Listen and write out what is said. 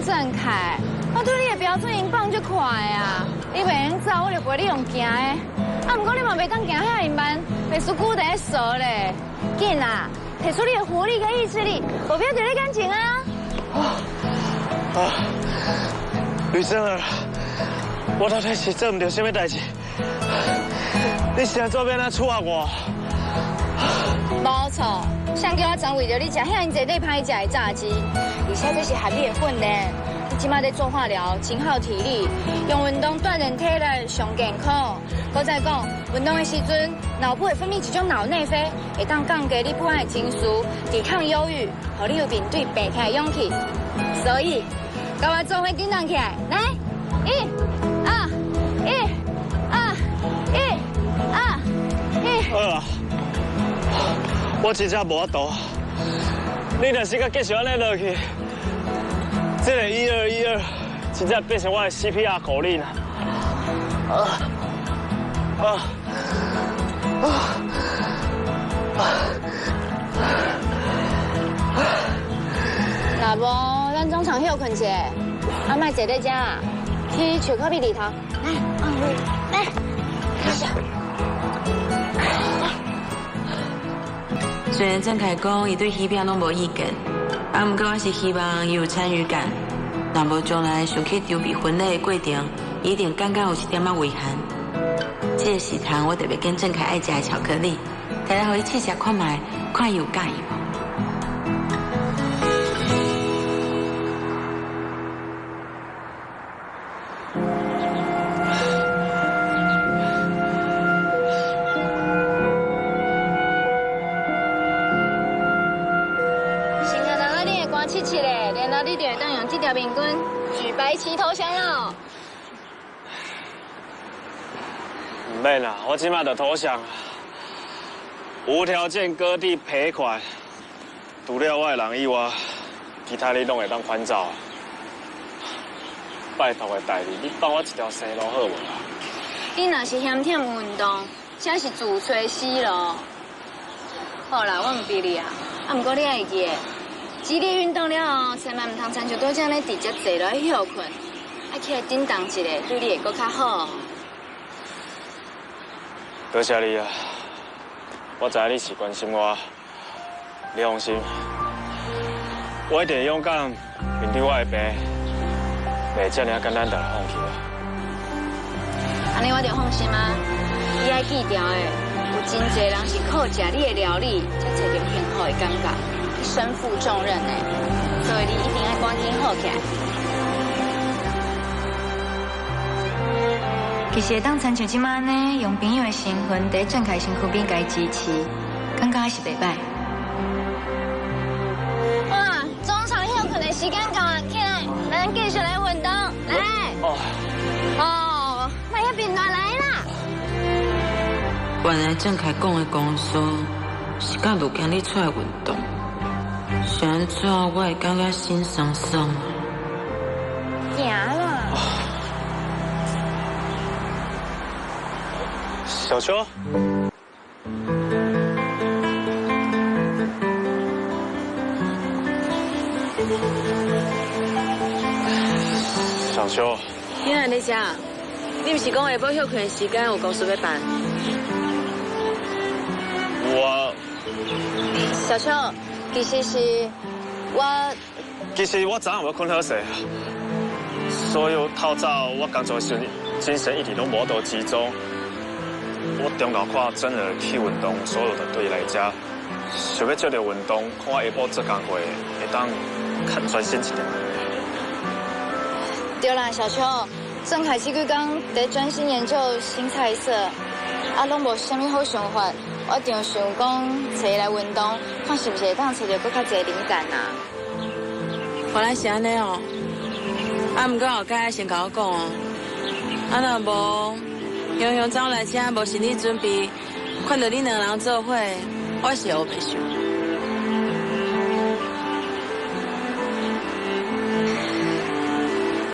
张振凯，我对你的标准应放足快啊！你袂用走，我就陪你用行的。啊，毋过你嘛袂当行遐尔慢，袂输久伫咧趖咧。紧啊，提出你的活力佮意志力，目标就咧眼前啊！啊，吕珍儿，我到底是做毋著啥物代志？你是按怎欲按怎处罚我？无错，谁叫我昨为著你食遐尔济你歹食的炸鸡，而且这是合理的训练。你这马咧做化疗，真耗体力，用运动锻炼体力上健康。阁再讲，运动的时阵，脑部会分泌一种脑内啡，会当降低你不安的情绪，抵抗忧郁，予你有面对病痛的勇气。所以，佮我做伙振动起来，来，一、二、一、二、一、二、一。好啊，我真正无法度。你若是阁继续按呢落去，这个一二一二，真正变成我的 CPR 口令啊！啊啊啊啊！若无，咱中场歇睏一下，啊，莫坐咧遮，去树靠壁里头。来，来，开始。虽然郑凯讲伊对戏片拢无意见，啊，毋过我是希望伊有参与感。若无将来想去筹备婚礼的过程，伊一定感觉有一点仔遗憾。这个时阵，我特别拣郑凯爱食的巧克力，提来予伊试食看觅，看伊有佮意无。先来人你会肝切切的，然后你就会当用这条面巾举白旗投降了。毋免啦，我这马就投降，无条件割地赔款，除了我的人以外，其他你拢会当反走。拜托的代志，你放我一条生路好无啦？你若是嫌忝运动，这是自揣死路。好啦，我毋逼你啊，啊，毋过你爱记得，激烈运动了后，千万毋通亲像拄才按呢直接坐落去歇睏，爱起来振动一下，对你会阁较好。多谢你啊！我知影你是关心我，你放心，我一定会勇敢面对我的病，袂遮尔简单就来放弃啊！按呢我就放心啊！你爱记牢的，有真济人是靠食你的料理，才找著幸福的感觉，你身负重任的，所以你一定爱赶紧好起来。其实会当亲像这马呢，用朋友的身份伫郑凯身躯边共伊支持，感觉还是袂䆀。哇，中场歇睏的时间到啊，起来，咱继续来运动，来。哦。哦，莫遐贫惰来啦。原来郑凯讲的公司是甲无惊你出来运动，是按怎我会感觉心酸酸的？行啦。小秋，小秋，你哪咧遮？你毋是讲下晡歇睏的时间有公事欲办？我，小秋，其实是我，其实我昨昏有睏好势，所有透早我工作时精神一直拢无度集中。我中昼看真儿去运动，所有的对来遮，想欲借著运动，看我下晡做工课会当较专心一点。对啦，小秋，郑凯这几工伫专心研究新菜色，啊，拢无啥物好想法。我就想讲，找伊来运动，看是毋是会当找著阁较济灵感啊。原来是按呢哦，啊，毋过后盖先共我讲哦，啊，若无。雄雄走来遮无心理准备，看著恁两人做伙，我是乌白想。